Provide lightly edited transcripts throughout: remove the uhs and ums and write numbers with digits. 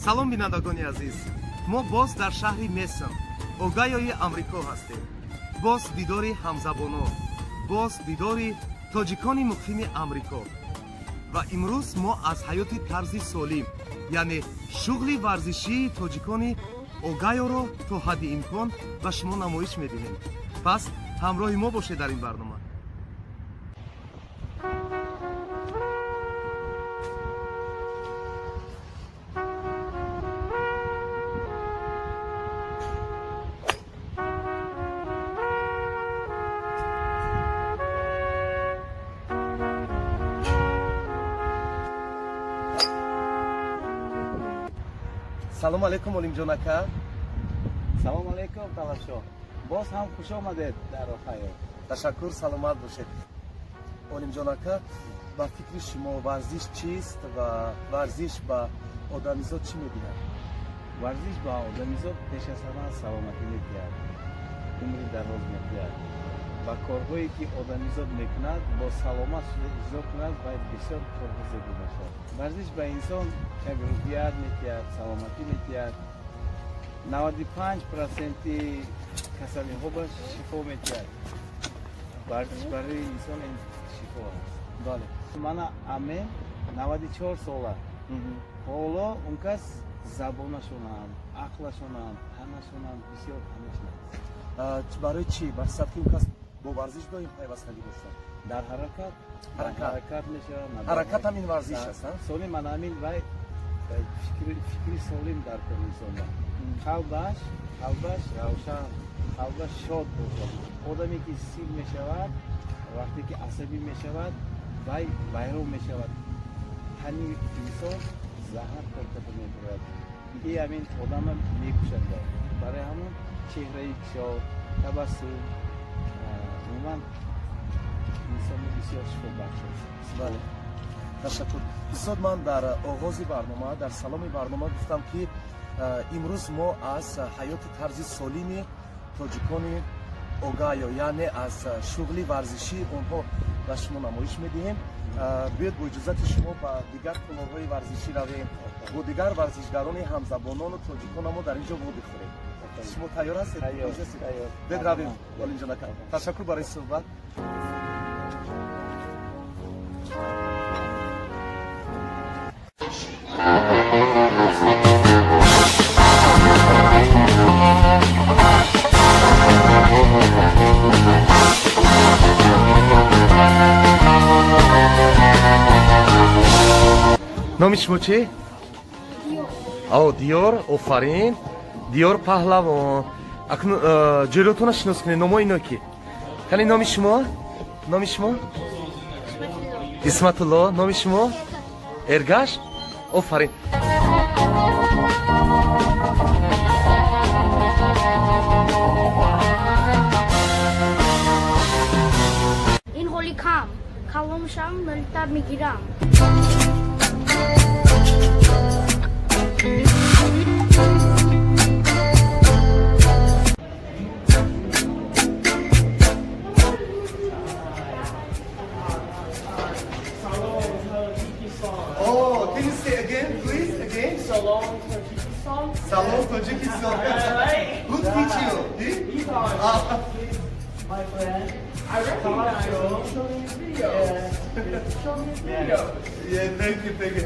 Салом, бинандагони азиз! Мо боз дар шаҳри Месон, Огайои Амрико ҳастем. Боз дидори ҳамзабонон, боз дидори тоҷикони муқими Амрико. Ва имрӯз мо аз ҳаёти тарзи солим, яъне шуғли варзишии тоҷикони Огайоро то ҳадди имкон ба шумо намоиш медиҳем. Пас ҳамроҳи мо бошед дар ин барнома. Салому алайкум, Олимҷон ака. Салом алейкум, Талабшоҳ. Боз ҳам хуш омадед дар Охайо. Ташаккур, саломат бошед. Олимҷон ака, ба фикри шумо, варзиш чист ва варзиш ба одамизод чӣ медиҳад? Варзиш ба одамизод пеш аз ҳама саломатӣ медиҳад, умри дароз медиҳад ва корҳое ки одамизод мекунад, бо саломат шуда иҷро кунад, вай бисёр корҳо зебо мешавад. Варзиш ба инсон як рӯҳият медиҳад, саломатӣ медиҳад, 95 проценти касалиҳо ба шифо медиҳад. Варзиш барои инсон ин шифо аст. Мана амем 94 сола, ҳоло он кас забонашонам, ақлашонам, танашонам бисёр ҳамеш наст. Барои чӣ? Ба ҳисаб ки он кас бо варзиш доим пайвастагӣ доштанд. Дар ҳаракат, дар Ҳаракат. ҳаракат мешавад. Ҳаракат ҳам ин варзиш аст, а? Солим, мана ҳамин вай фикри солим дар кор инсонда, қалбаш равшан, қалбаш шод бошад. Одаме ки сил мешавад, вақте ки асабӣ мешавад, вай вайрон мешавад, тани инсон заҳр кор карда мебурад и ҳамин одама мекушад. Барои ҳамон чеҳраи кушод, табассум, умуман инсонро бисёр шифобахш аст. Бале, ташаккур, устод. Ман дар оғози барнома, дар саломи барнома гуфтам, ки имрӯз мо аз ҳаёти тарзи солими тоҷикони Огайо, яъне аз шуғли варзишии онҳо ба шумо намоиш медиҳем. Биёед, бо иҷозати шумо, ба дигар толорҳои варзишӣ равем, бо дигар варзишгарони ҳамзабонону тоҷиконамо дар ин ҷо вобихӯрем. Шумо тайёр ҳастед? Тайёр, тайёр. Биёед равем, Олимҷон ака. Ташаккур барои суҳбат. Номи шумо чӣ? О, Диёр, офарин, Диёр паҳлавон. Акнун ҷӯротона шинос кунед. Номои ино ки? Кани, номи шумо? Номи шумо? Исматулло. Номи шумо? Эргаш, офарин. Ин ҳоли кам каломшам милтар мегирам. Oh, can you say again, please? Again? Salon Tajikistan. Salon Tajikistan. Right. Who teach you? He? He taught Ah. my friend. I recognize him. He showed me his videos. He showed me his videos. Yeah, thank you, thank you.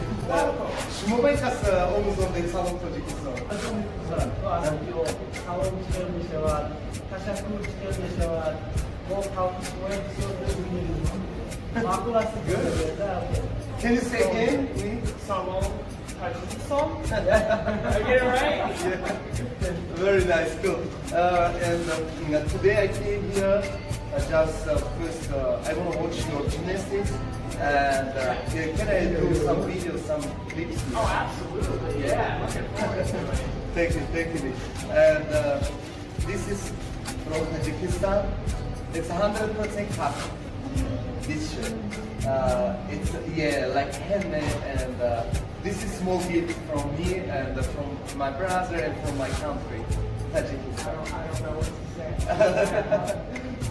Шумо ба кас омӯзондед салом Тоҷикистон? Салом чӣ хел мешавад, ташаккур чӣ хел мешавад. Мо халқи шуморо бисёр дӯст медорем. Маъқул аст? Can you say again, please? Salon Tajikistan. I get it right? Yeah. Very nice, cool. And today I came here just first, I want to watch your gymnastics and yeah, can I do some videos, some clips? Oh, absolutely. Yeah. Looking forward to it. Thank you, thank you. And this is from Tajikistan. It's 100% cotton. This shirt. It's, yeah, like handmade, and this is small gift from me and from my brother and from my country, Tajikistan. I don't know what to say.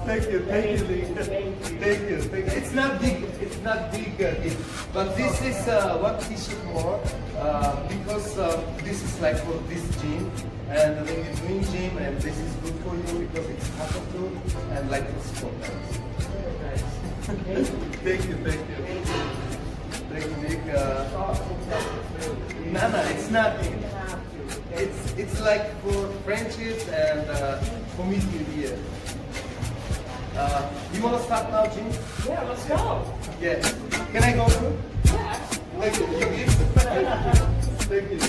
Thank you, thank you, Lee. Thank you. Thank you, thank you. It's not big, it's not big gift, but this is one T-shirt more because this It's like for this gym, and when you're doing gym, and this is good for you because it's too and like for sport. Thank you, thank you. Thank you, Nick. No, it's nothing. It's like for friendships and for meet you here. You want to start now, gym? Yeah, let's go. Yeah. Can I go through? Yeah. Thank you. You give? Thank you.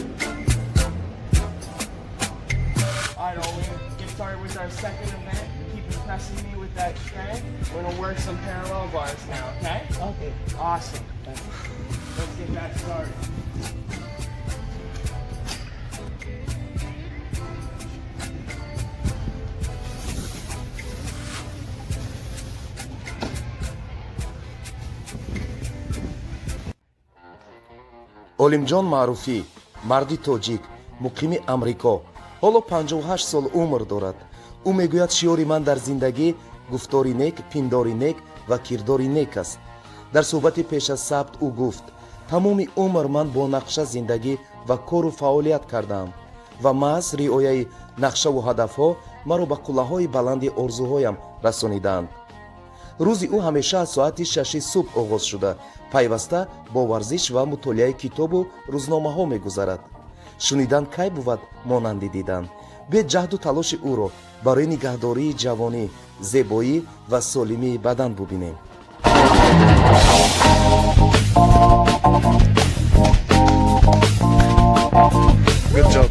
All right, Owen, get started with our second event. Keep impressing me with that strength. We're gonna work some parallel bars now, okay? Okay. Awesome. Let's get that started. Олимҷон Маъруфӣ, марди тоҷик, муқими Амрико, ҳоло 58 сол умр дорад. Ӯ мегӯяд: шиори ман дар зиндагӣ гуфтори нек, пиндори нек ва кирдори нек аст. Дар суҳбати пеш аз сабт ӯ гуфт: тамоми умр ман бо нақша зиндагӣ ва кору фаъолият кардаам ва маҳз риояи нақшаву ҳадафҳо маро ба қуллаҳои баланди орзуҳоям расонидаанд. Рӯзи ӯ ҳамеша аз соати 6-и субҳ оғоз шуда, пайваста бо варзиш ва мутолиаи китобу рӯзномаҳо мегузарад. Шунидан кай бувад монанди дидан. Бе ҷаҳду талоши ӯро барои нигаҳдории ҷавонӣ, зебоӣ ва солимии бадан бубинем. Good job.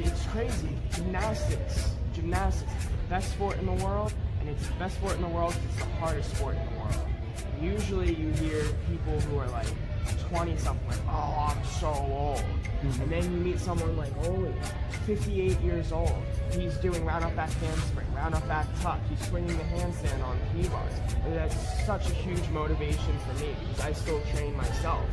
It's crazy. Gymnastics. Gymnastics. Best sport in the world, and it's the best sport in the world 'cause it's the hardest sport in the world. Usually you hear people who are like 20 something, like, "Oh, I'm so old." And then you meet someone like Oli, 58 years old. He's doing round up back handspring, round up back tuck. He's swinging the handstand on P-bars. And that's such a huge motivation for me because I still train myself.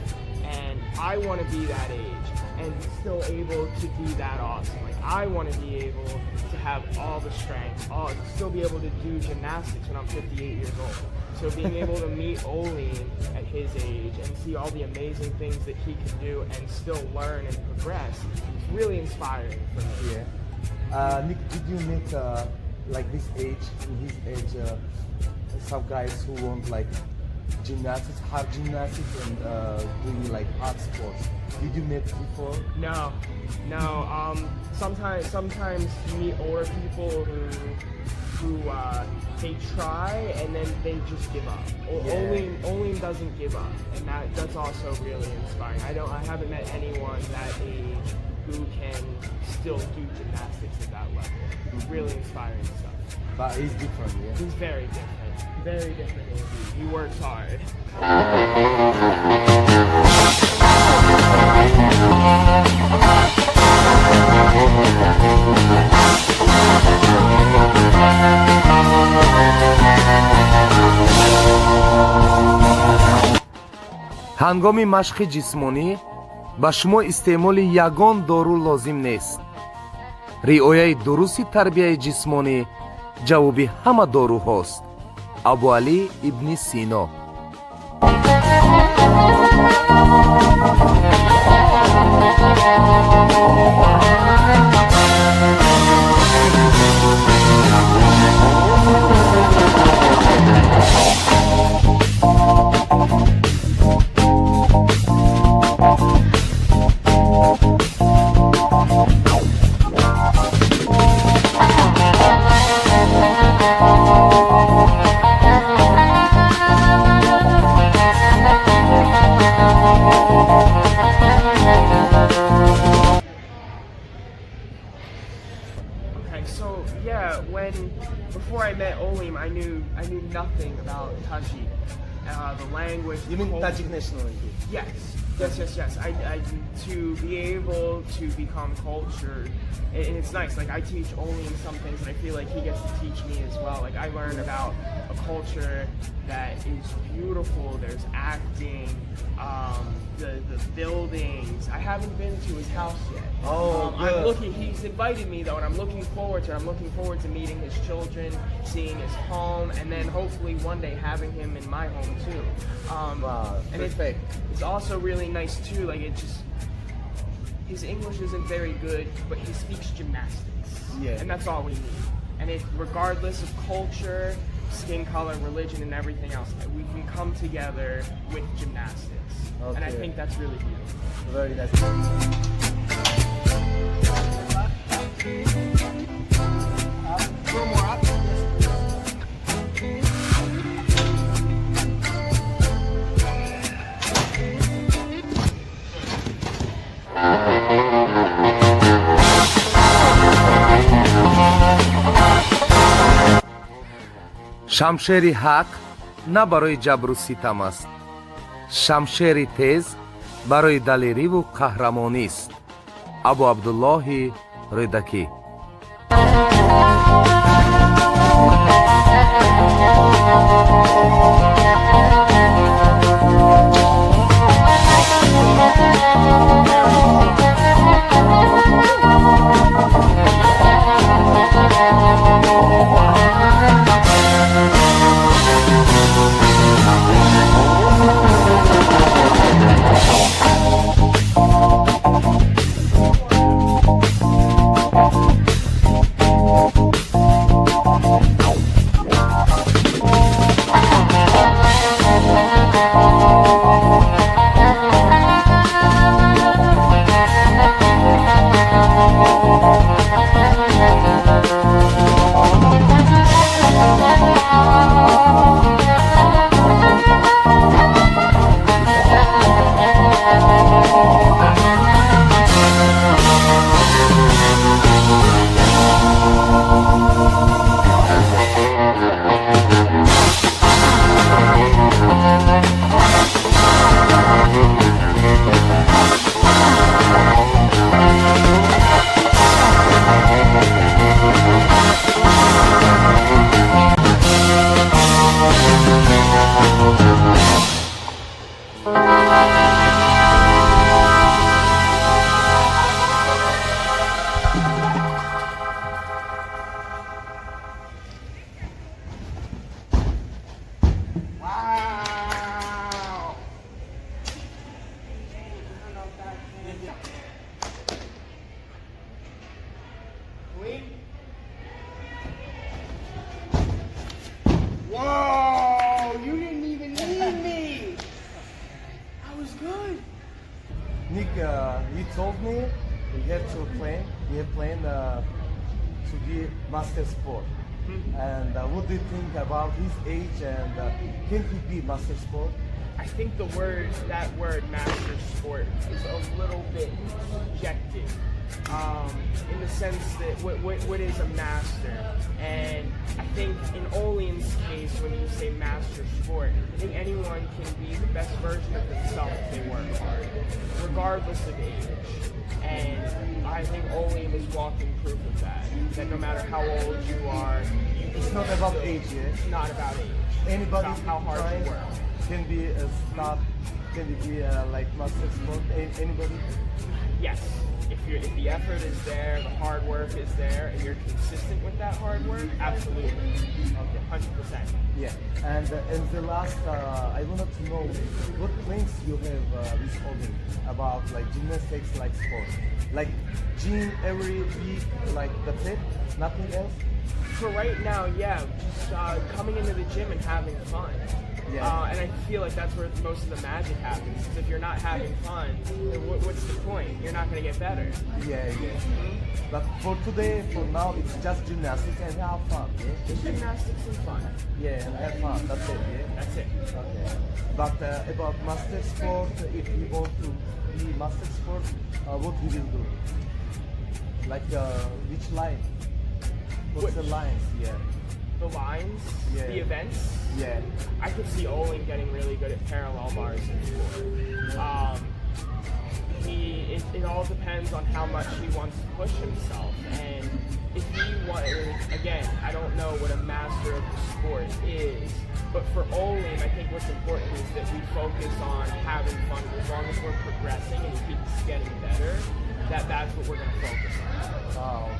And I want to be that age and still able to be that awesome. Like, I want to be able to have all the strength, all still be able to do gymnastics when I'm 58 years old. So being able to meet Olim at his age and see all the amazing things that he can do and still learn and progress is really inspiring for me. Yeah. Nick, did you meet like this age, in his age, some guys who want like gymnastics, hard gymnastics, and doing like hard sports? Did you meet before? No. Sometimes you meet older people who they try and then they just give up. Olim doesn't give up, and that's also really inspiring. I don't. I haven't met anyone that age who can still do gymnastics at that level. Really inspiring stuff. But he's different, yeah. He's very different. Very different indeed. He works hard. Ҳангоми машқи ҷисмонӣ ба шумо истеъмоли ягон дору лозим нест. Риояи дурусти тарбияи ҷисмонӣ ҷавоби ҳама доруҳост. Абуалӣ ибни Сино. Okay, so yeah, when before I met Olim, I knew nothing about Tajik, the language. You mean the culture. Tajik nationality? Yes. Yes. I to be able to become cultured, and it's nice. Like, I teach Olim some things, and I feel like he gets to teach me as well. Like, I learn about a culture that is beautiful. There's acting, the buildings. I haven't been to his house yet. Oh, I'm good. looking. He's invited me though, and I'm looking forward to it. I'm looking forward to meeting his children, seeing his home, and then hopefully one day having him in my home too. Wow, And perfect. it's also really nice too. Like, it just his English isn't very good, but he speaks gymnastics. And that's all we need. And it, regardless of culture, skin color, religion, and everything else, we can come together with gymnastics. And I think that's really beautiful. Very nice. A little more up. Шамшери ҳақ на барои ҷабру ситам аст, шамшери тез барои далериву қаҳрамонист. Абу Абдуллоҳи Рӯдакӣ. Wow. Clean. Whoa! You didn't even need me. That was good. Nick, he told me we have to plan. We have planned to be master sport. And what do you think about his age and can he be master sport? I think that word master sport is a little bit subjective, in the sense that what is a master? And I think in Olim's case, when you say master sport, I think anyone can be the best version of themselves if they work hard, regardless of age. And I think Olim is walking proof of that, that no matter how old you are, you It's not about age, yeah? It's not about age. Anybody It's about how hard you trying work. can be a start, can be like master sport. Anybody? Yes. If the effort is there, the hard work is there, and you're consistent with that hard work, absolutely. Okay. 100%. Yeah. And the last, I wanted to know what plans you have with Olim about like gymnastics, like sport, like gym every week, like that's it, nothing else. For right now, yeah, just coming into the gym and having fun. And I feel like that's where most of the magic happens. Because if you're not having fun, then what's the point? You're not going to get better. Yeah. But for today, for now, it's just gymnastics and have fun. Yeah, Just gymnastics and fun. Yeah, and have fun. That's it. Yeah. That's it. Okay. But about master sport, if you want to be master sport, what you will do? Like which line? What's the Which? lines? Yeah. The lines, the events. Yeah. I could see Olim getting really good at parallel bars and floor. It all depends on how much he wants to push himself. And if he want, again, I don't know what a master of the sport is, but for Olim, I think what's important is that we focus on having fun. As long as we're progressing and he keeps getting better, that's what we're going to focus on. Ah, okay.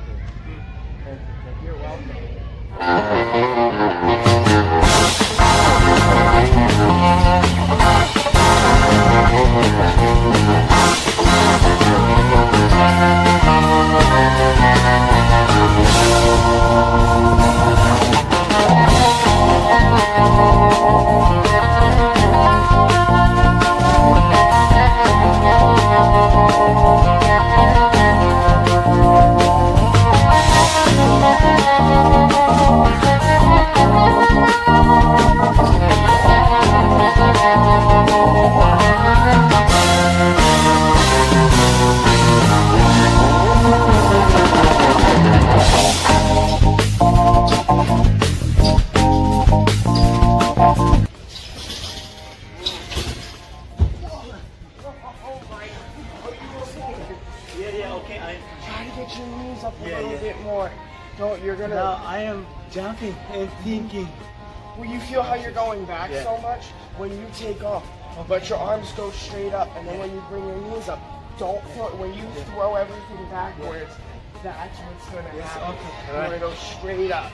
Thank you. Thank you. You're welcome. Yeah, okay. I Try to get your knees up a Yeah, little yeah. bit more. Don't, you're gonna. Now I am jumping and thinking. Well, you feel how you're going back Yeah. so much when you take off, but your arms go straight up, and then when you bring your knees up, don't throw. When you throw everything backwards, that's what's gonna happen. Okay. You wanna go straight up.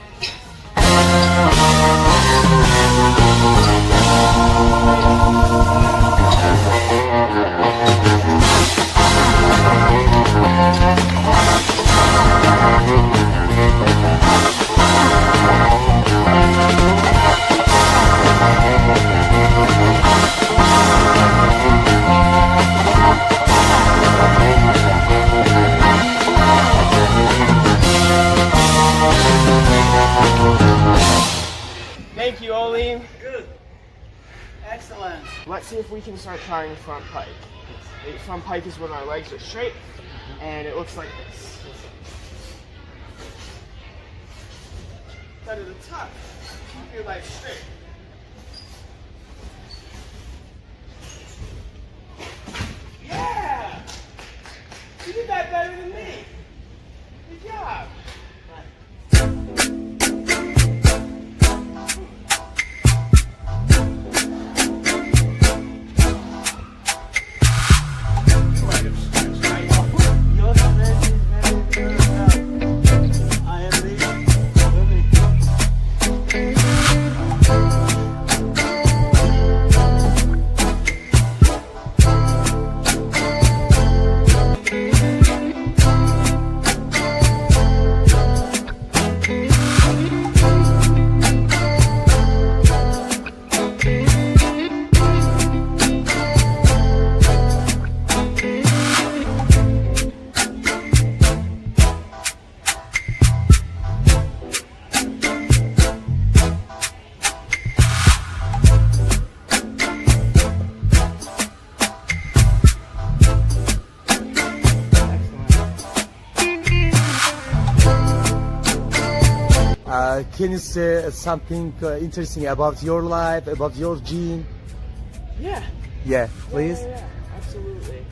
Thank you, Olim. Good. Excellent. Let's see if we can start trying front pike. The front pike is when our legs are straight, and it looks like this. Instead of the tuck, keep your legs straight. Yeah! You did that better than me. Good job. You might have stretched right. Your stretch is very good now. I am really, really Can you say something interesting about your life, about your gym? Yeah. Yeah, please. Yeah, absolutely.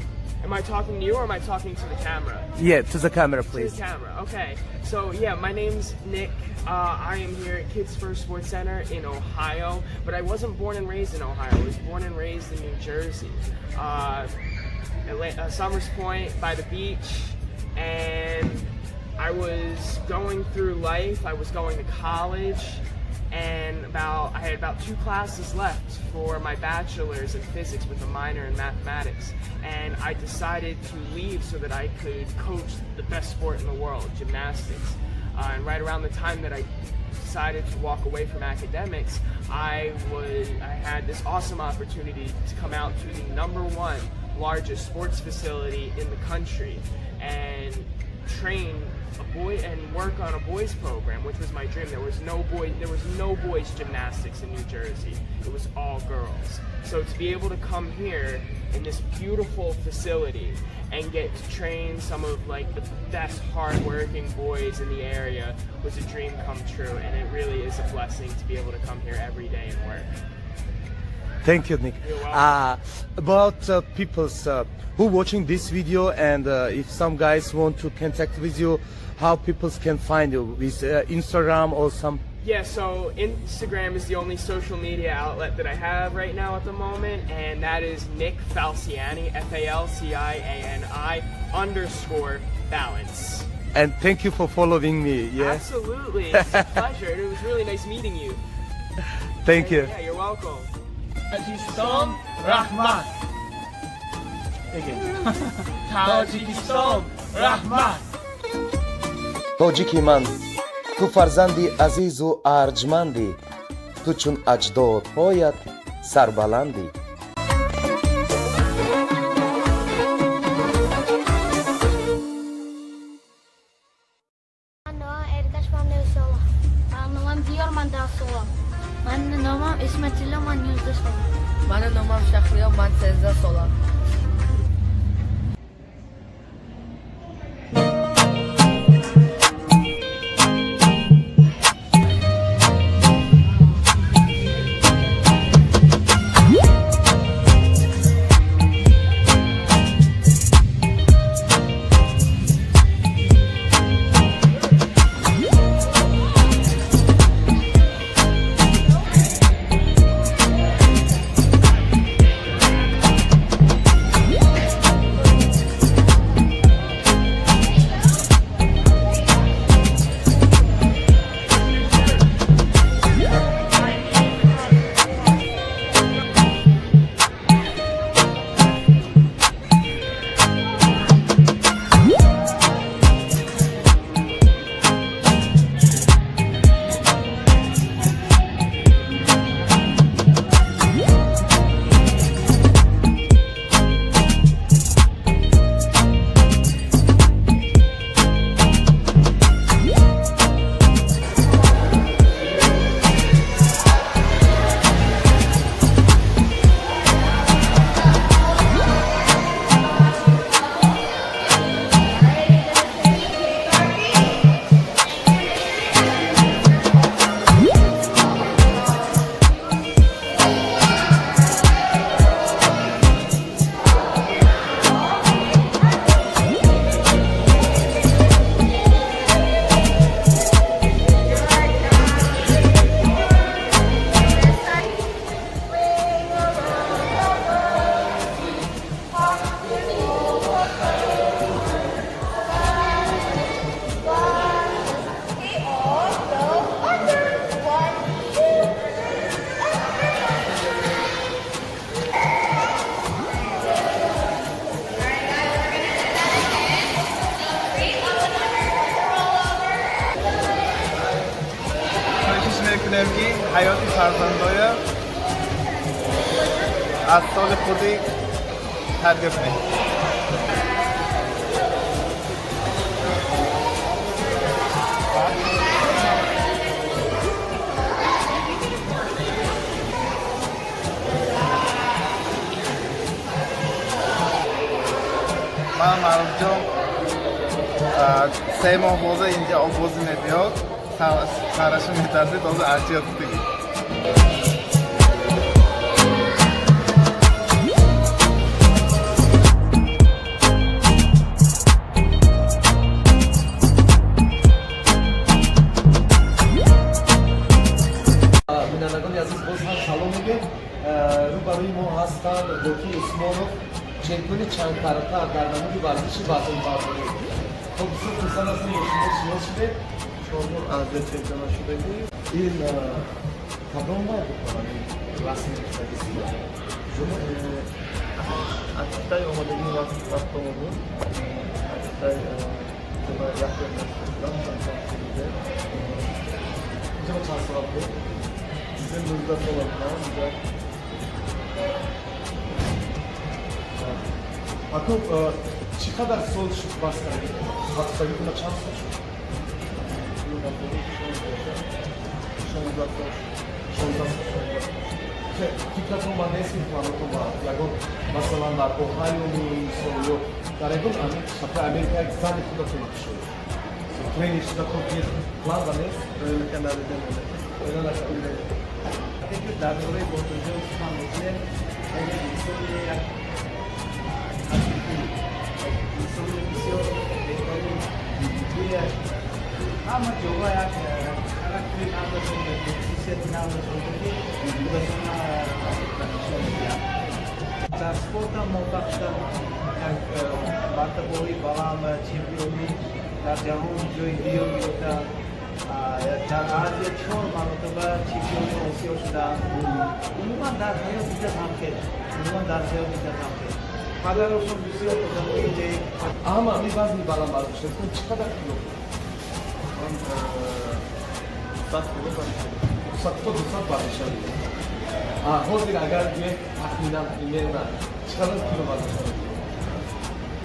Am I talking to you or am I talking to the camera? Yeah, to the camera, To please. the camera. Okay. So yeah, my name's Nick. I am here at Kids First Sports Center in Ohio, but I wasn't born and raised in Ohio. I was born and raised in New Jersey, Somers Point by the beach, and I was going through life. I was going to college, and about I had about 2 classes left for my bachelor's in physics with a minor in mathematics, and I decided to leave so that I could coach the best sport in the world, gymnastics. And right around the time that I decided to walk away from academics, I had this awesome opportunity to come out to the #1 largest sports facility in the country and train a boy and work on a boys program, which was my dream. There was no boys gymnastics in New Jersey. It was all girls. So to be able to come here in this beautiful facility and get to train some of like the best hardworking boys in the area was a dream come true, and it really is a blessing to be able to come here every day and work. Thank you, Nick. You're welcome. About people's who watching this video and if some guys want to contact with you, how people can find you with Instagram or some. Yeah, so Instagram is the only social media outlet that I have right now at the moment, and that is Nick Falciani, Falciani _balance. And thank you for following me. Yeah. Absolutely. It's a pleasure. It was really nice meeting you. Thank you. Yeah, you're welcome. Тоҷикистон раҳмат. Тоҷикистон раҳмат. Тоҷики ман, ту фарзанди азизу арҷмандӣ, ту чун аҷдодҳоят сарбаландӣ. Ман номам Эргаш, ман 9 сола. Ман номам Диёр, ман 10 сола. Ман номам Исматилло, ман 11 сола. Мани номам Шахриёр, ман 13 сола. Кӯшиш мекунем, ки ҳаёти фарзандоя аз соли хурдӣ тарбия кунем. Ман Маъруфҷон 3 моҳ боза инҷа оббозӣ мебиёд, сарашу метарсид, ҳозир арчиёд диги. Бинандагони азиз, боз ҳам салом мегӯем. Рӯбарӯи мо ҳастанд Боки Усмонов, чемпиони чандкарата дар намуди варзиши вазнбардорӣ. Хоб, бисёр хурсанд ҳастем, бо шумо шинос шудем. Чорбор Азия чемпиона шудагӣ. Ин кадом вай буд, расми гирифтагӣ? Аз Китай омадагӣ, вақт омадем. Аз Китай як шудам. Инҷо чанд сола будед? 19 сола будам инҷа. Акун чӣ қадар сол шуд бас кардед? Вақтагитона чанд сол шуд? 16 сол. 16 сол. Фикратон ба нест, планотон ба ягон, масалан, дар Оҳайо мисол ё дар ягон штати Америка як зани худатон кушоед, тренер шуда кор кунед, план ба нест? Надидем. Оила накардед. Вақте ки дар бораи Ботирҷон сухан мекунем, яъне инсони як ҳақиқӣ, як инсони бисёр беҳтарин, як ҳама ҷоға як характери нав дошта, хусусияти нав дошта, ки худашона нишон медиҳад. Дар спортам муваффақ шудам, як мартабаҳои баланд, чемпионӣ дар ҷаҳон ҷои дуюм гирифтам, дар Азия чор маротиба чемпиони Осиё шудам. Умуман дар ҳаёт дида ҳамхел, умуман дар ҳаёт дида ҳамхел. Падарашон бисёр одамои нек. Ама ами вазни баланд бардоштан чӣ қадар кило? Ман 100 кило бардоштам. То 200 бардошта. Ҳозир агар гӯем, тахминан, примерно чӣ қадар кило бардошта?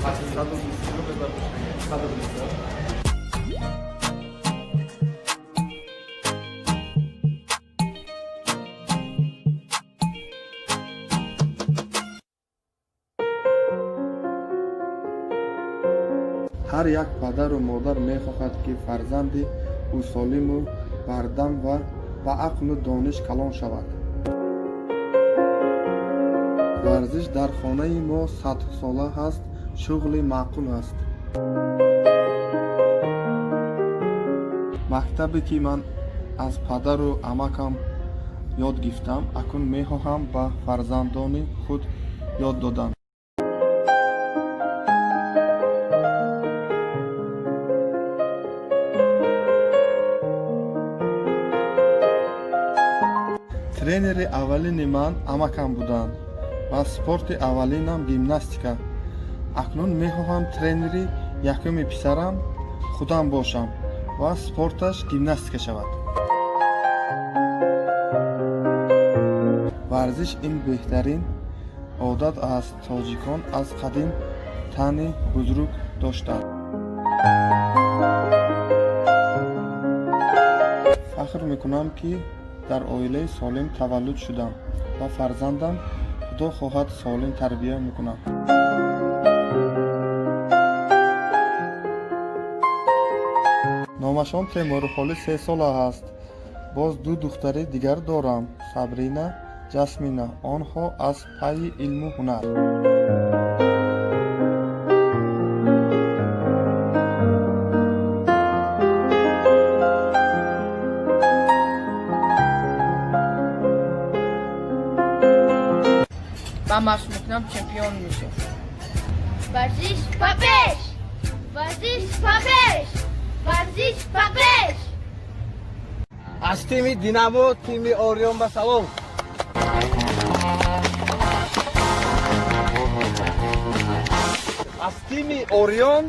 120 кило мебардоштам. 120. Ҳар як падару модар мехоҳад, ки фарзанди ӯ солиму бардам ва ба ақлу дониш калон шавад. Варзиш дар хонаи мо садсола ҳаст, шуғли маъқул аст. Мактабе, ки ман аз падару амакам ёд гирифтам, акнун мехоҳам ба фарзандони худ ёд додам. Тренери аввалини ман амакам буданд ва спорти аввалинам гимнастика. Акнун мехоҳам тренери якуми писарам худам бошам ва спорташ гимнастика шавад. Варзиш ин беҳтарин одат аст. Тоҷикон аз қадим тани бузург доштанд. Фахр мекунам, ки дар оилаи солим таваллуд шудам ва фарзандам, Худо хоҳад, солим тарбия мекунам. Номашон Темур, ҳоли 3 сола аст. Боз ду духтари дигар дорам: Сабрина, Ҷасмина. Онҳо аз пайи илму ҳунар. Ман машқ мекунам, чемпион мешавам. Варзиш ба пеш! Варзиш ба пеш! Варзиш ба пеш! Аз тими Динамо тими Орион ба салом. Аз тими Орион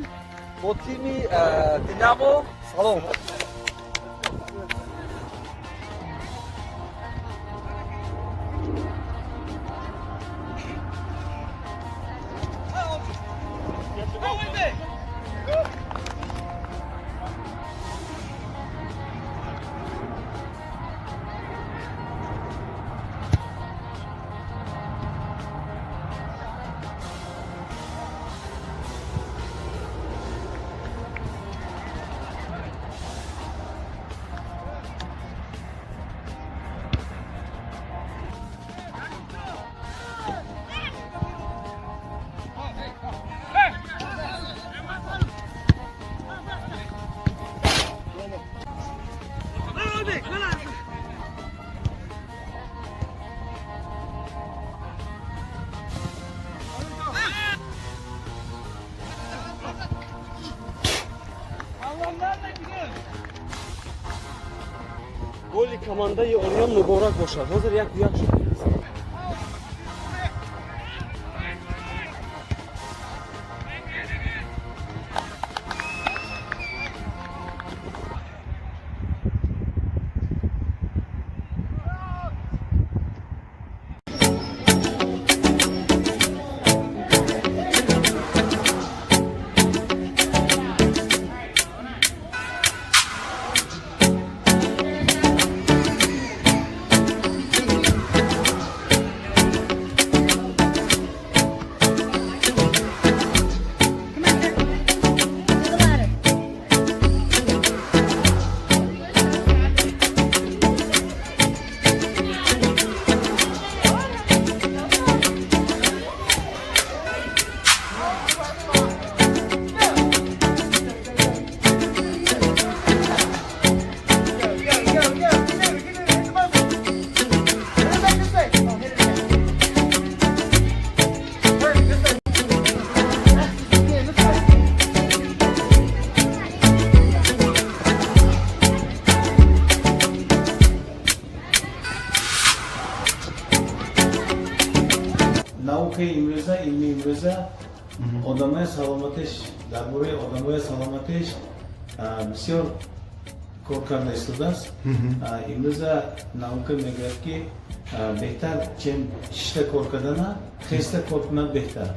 бо тими Динамо салом. Голи командаи Орион муборак бошад. Ҳозир 1-1 шуд. Наукаи имрӯза, илми имрӯза одамои саломатиш, дар бораи одамои саломатиш бисёр кор карда истодааст. Имрӯза наука мегӯяд, ки беҳтар, чем шишта кор кардана, хеста кор кунад беҳтар,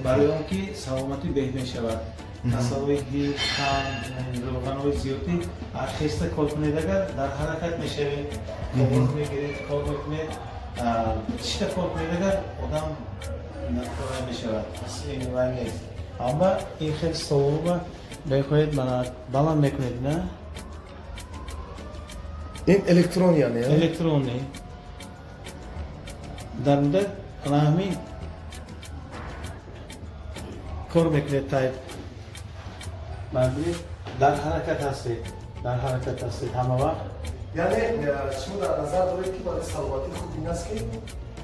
барои он ки саломатӣ беҳ мешавад, касалҳои дил, қанд, равғанҳои зиёдӣ. Хеста кор кунед, агар дар ҳаракат мешавед, қоғоз мегиред, кор мекунед. Шишта кор кунед, агар одам кора мешавад, вай нест. Амма ин хел столба мехоҳед, мана, баланд мекунед, на? Ин электрон яъне? Электронӣ. Дар муддат ана ҳамин кор мекунед, тайп бибинед, дар ҳаракат ҳастед, дар ҳаракат ҳастед ҳама вақт. Яъне шумо дар назар доред, ки барои саломатӣ хуб ин аст, ки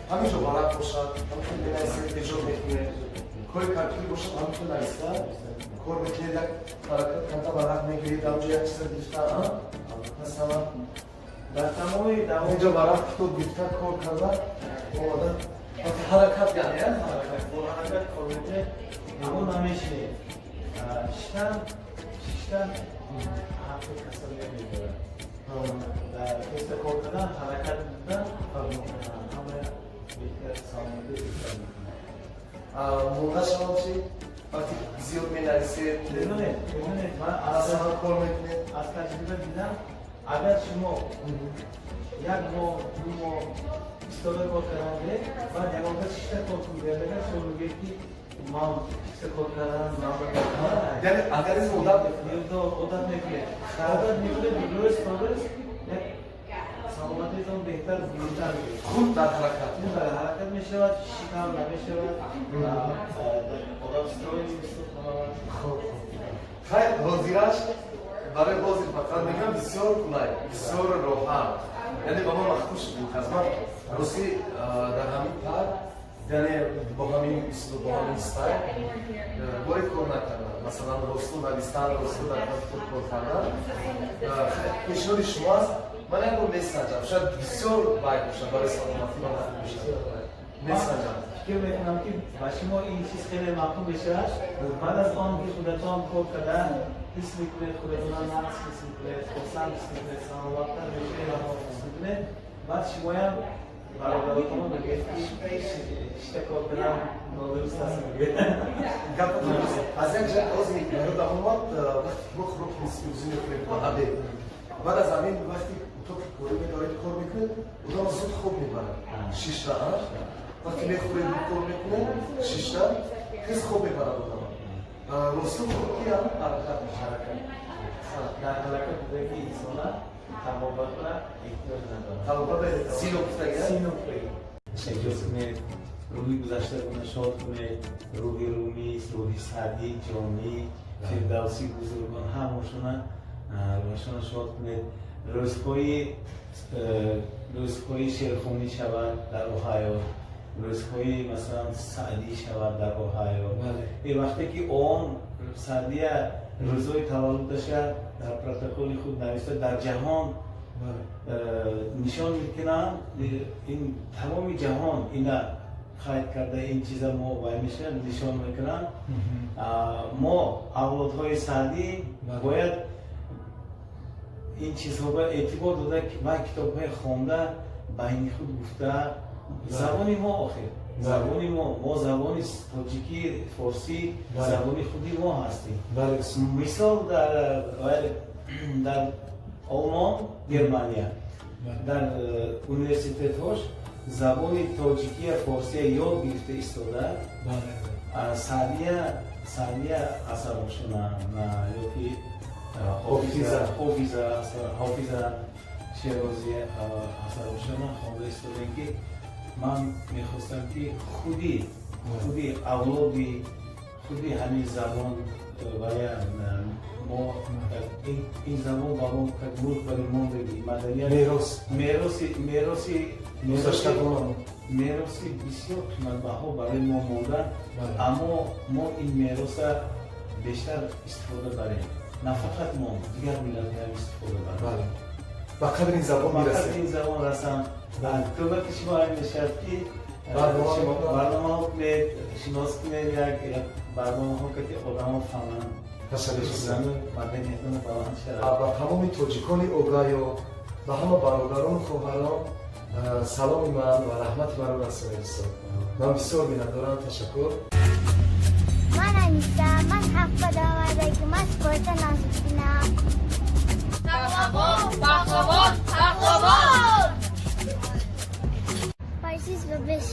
ҳамин ҷо варақ бошад, ҳамин менависед, эҷод мекунед, кори компютер бошад, ҳамин хел нависта кор мекунед, як ҳаракат карда варақ мегиред, ҳамҷо як чиза гирифта, масалан. Дар тамоми ҳаминҷо варақ, китоб гирифта, кор карда омада, ҳаракат, яъне ҳаракат. Бо ҳаракат кор мекунед, аммо намешинед. Шиштан, шиштан ҳаққи касалия мебарад. Дар хеста кор кардан, ҳаракат будан ҳама беҳтар, саломатӣ беҳтар мекунад. Монда шавам чи, вақте зиёд менависед? Медонед, медонед, ман масалан кор мекунед. Аз таҷриба дидам, агар шумо як моҳ, 2 моҳ истода кор кардан гиред, баъд ягон кас шишта кор кун гӯяд, агар шумо мегӯед, ки ман шишта кор кардан. Яъне организм одат мекунад. Одат мекунед, одат мекунед, рӯз то рӯз як саломатитон беҳтар, зиёдтар мешавад. Худ дар ҳаракат. Худ дар ҳаракат мешавад, шикам намешавад, одам строй месӯхт. Хуб, хайр, ҳозираш барои ҳозир фақат мегӯям, бисёр қулай, бисёр роҳат, яъне ба ман маъқул шуд ин кас. Ман ростӣ дар ҳамин парк, яъне бо ҳамин услуб, бо ҳамин стайл боре кор накардам, масалан росту навистан, росту дар компютер кор кардан. Пешниҳоди шумо аст, ман як бор месанҷам, шояд бисёр бай бошад, барои саломатӣ ман хуб бошад, месанҷам. Фикр мекунам, ки ба шумо ин чиз хеле маъқул мешавад. Баъд аз он ки худатон кор карда ҳис мекунед, худатона нағз ҳис мекунед, хурсанд ҳис мекунед, саломаттар мешавед, ҳис мекунед, баъд шумоям бародаротон мегӯед, ки шишта кор кардан нодуруст аст, мегӯед. Гапатон дуруст. Аз як ҷиҳат ҳозир ёдам омад, вақте ки мо хӯроки нисфирӯзӣ мехӯрем ба обед, баъд аз ҳамин вақти утоқи корӣ медоред, кор мекунед, одам зуд хоб мебарад. Шишта вақте мехӯред, кор мекунед, шишта тез хоб мебарад одама. Росту ки ҳам ҳаракат мешавад. Дар ҳаракат будаги инсона табобатра эҳтиёҷ надорад. Табобат сино гуфтага. Сино гуфтаги. Эҷод кунед, рӯҳи гузаштагона шод кунед, рӯҳи Румӣ, рӯҳи Саъдӣ, Ҷомӣ, Фирдавсӣ, бузургон ҳамашона рӯҳашона шод кунед. Рӯзҳои шеърхонӣ шавад дар Оҳайо, рӯзҳои, масалан, Саъдӣ шавад дар Оҳайо. Вақте ки он Саъдия рӯзҳои таваллудаша дар протоколи худ нависта, дар ҷаҳон нишон мекунам, ин тамоми ҷаҳон ина қайд карда, ин чиза мо вай мешавад, нишон мекунам. Мо авлодҳои Саъдӣ бояд ин чизҳо эътибор дода ва китобҳои хонда, байни худ гуфта. Забони мо, охир забони мо, мо забони тоҷикӣ, форсӣ, забони худи мо ҳастем. Мисол, дар Олмон, Германия, дар университетҳош забони тоҷикия, форсия ёд гирифта истода, Саъдия асарошона ёки Ҳофиза Шерозӣ асарошона хонда истодаем, ки ман мехостам, ки худи авлоди худи ҳамин забон вая мо ин забон ба мо как мулк бари мондагӣ, маданият, мерос, мероси гузаштагонамон. Мероси бисёр қиматбаҳо барои мо монда, аммо мо ин мероса бештар истифода барем, на фақат мо, дигар миллатҳоям истифода барем. Ба қадри ин забон ба мирасем. Қадри ин забон расам. Кӯмаки шумо ҳам мешавад, ки Барномаҳо кунед, шинос кунед, як барномаҳо, ки одамо фаҳманд. Ташаккур. Маданиятон баланд шавад. Ба тамоми тоҷикони Огайо, ба ҳама бародарону хоҳарон саломи ман ва раҳмати маро расонед, устод. Ман бисёр миннатдорам, ташаккур. Ман Аниса, ман ҳафт омадагӣ, ман спорта насибинам. Пахлавон, пахлавон, пахлавон! Варзиш ба беш.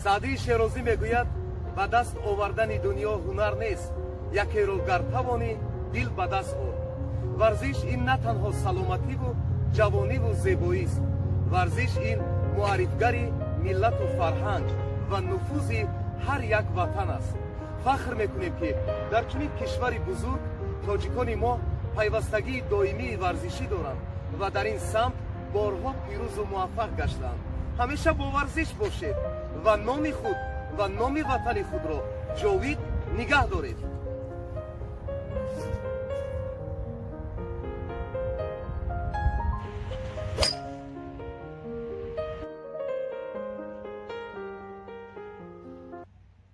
Саъдии Шерозӣ мегӯяд: ба даст овардани дунё ҳунар нест, якеро гар тавонӣ, дил ба даст ор. Варзиш ин на танҳо саломативу ҷавониву зебоист. Варзиш ин муаррифгари миллату фарҳанг ва нуфузи ҳар як ватан аст. Фахр мекунем, ки дар чунин кишвари бузург тоҷикони мо пайвастагии доимии варзишӣ доранд ва дар ин самт борҳо пирӯзу муваффақ гаштаанд. Ҳамеша бо варзиш бошед ва номи худ ва номи ватани худро ҷовид нигаҳ доред.